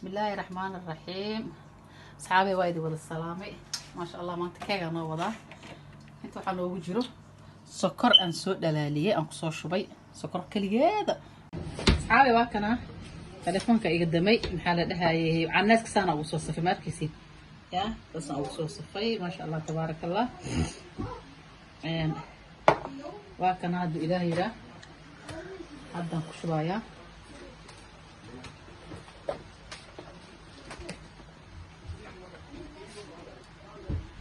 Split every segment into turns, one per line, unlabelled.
Bismillaahi raxmaan raxiim. Asxaabey, waa idin wada salaamay. Maasha Allah, maanta keegaa noo wadaa. Inta waxaa noogu jiro sokor aan soo dhalaaliyey, aan kusoo shubay sokor keligeeda. Asxaabey, waa kana telefoonka iga damay. Maxaa la dhahayay? Canaaska saana ugu soo safay, ma arkaysid? Ya, saasaan ugu soo safay. Maasha Allah, tabaaraka Allah. Waa kana, hadduu Ilaah yiraa, haddaan ku shubayaa.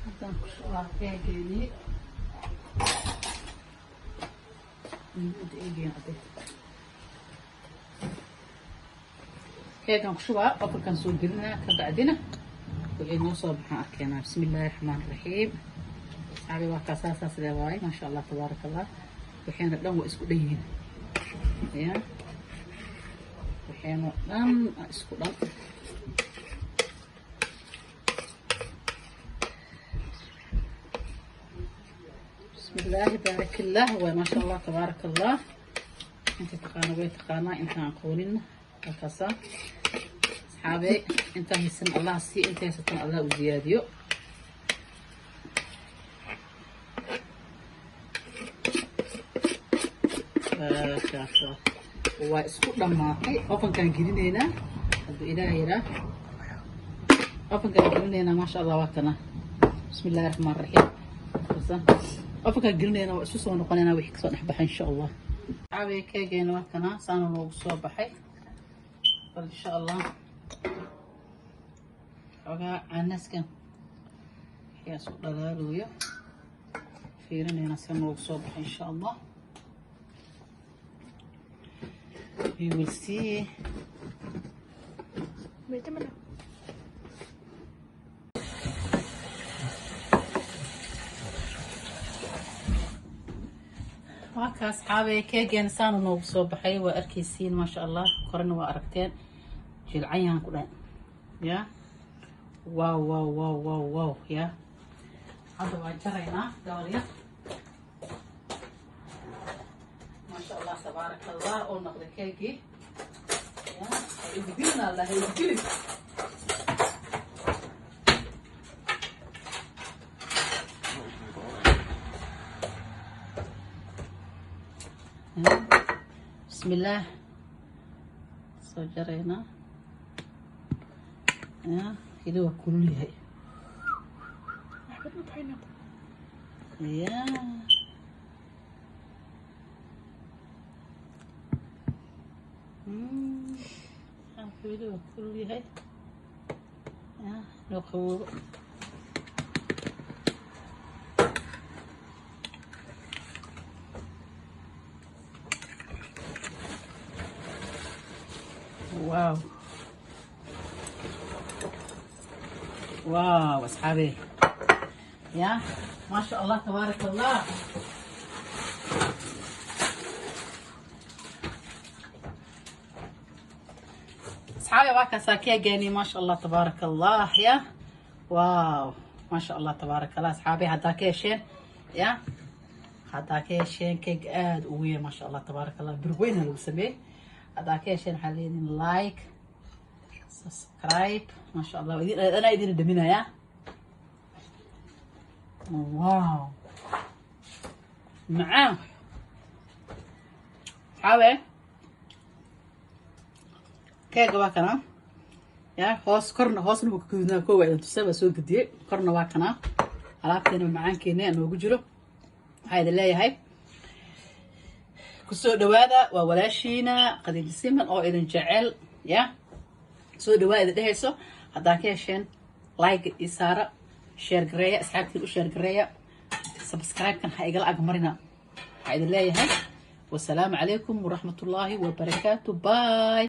Haddaan ku shubaa keegeedii. Keegaan ku shubaa, ofankaan soo gelinaa, ka bacdina wixii noo soo baxaan arkeenaa. Bismi illaahi raxmaan raxiim. Asxaabi, waa kaasaasaa sidee waaye? Maasha Allah, tabaaraka Allah. Waxayna dhan waa isku dhan yihiin, ya, waxayna dhan isku dhan. Bismillaahi, baarak illah waay. Maasha Allah, tabaaraka Allah. Inta taqaana way taqaanaa, intaan aqoonin waa kaasaa. Asxaabey, intaan haysan Allah sii, inta haysatan Allah u ziyaadiyo. Waa isku dhammaatay. Ofankaan gelinaynaa, hadduu Ilaah yiraa, ofankaan gelinaynaa. Maasha Allah, waa kana. Bismi illahi raxmaan raxiim. Ofankaan gelinaynaa, waa isu soo noqonaynaa wixii kasoo dhex baxay, insha Allah. Caawiya, keegeena waa kana, saana noogu soo baxay. Bal insha Allah xogaa canaskan waxyaa isku dhalaalooyo fiirinaynaa, see noogu soo baxay, insha Allah. We will see. Waa kaas, xaabey, keegeen saana noogu soo baxay, waa arkaysiin. Maasha Allah, korena waa aragteen, jilcan yahan ku dhan. Ya, wow wow wow wow wow. Ya, hadda waa jaraynaa gabal yar. Maasha Allah, tabaaraka Allah, oo noqday keegii. Ya, ha igudilin, Allah ha igudilin. Bismillaah, soo jaraynaa. Ya, hili waa kulul yahay. Ya, weli waa kulul yahay. Ya, loo qaboobo. Wow wow, asxaabi, ya, maasha Allah, tabaaraka Allah. Asxaabi, waa kaasaa keegeeni. Maasha Allah, tabaaraka Allah. Ya, wow, maasha Allah, tabaaraka Allah. Asxaabi, haddaa ka hesheen, ya, haddaa ka hesheen, keeg aada ugu weyn, maasha Allah, tabaaraka Allah, bir weyna lagu sameeyey. Haddaa ka hesheen, waxaa leediin like, subscribe. Maasha Allah, anaa idin dhaminayaa. Wow, macaan. Xaawe, keega waa kanaa. Ya, hoos korna, hoosna wuu ka gudubnaa. Koo waa idin tusa, waa soo gediyey. Korna waa kanaa, alaabteena macaankeena noogu jiro. Waxaa idin leeyahay, kusoo dhawaada. Waa walaashiina Khadiija Siman oo idin jecel. Ya, soo dhawaada idin dhehayso. Haddaa ka hesheen, like ii saara, share gareeya, asxaabtiin u share gareeya, subscribe-kan ha igala agmarina. Waxaa idin leeyahay, wasalaamu calaykum waraxmatullaahi wabarakaatu. Bye.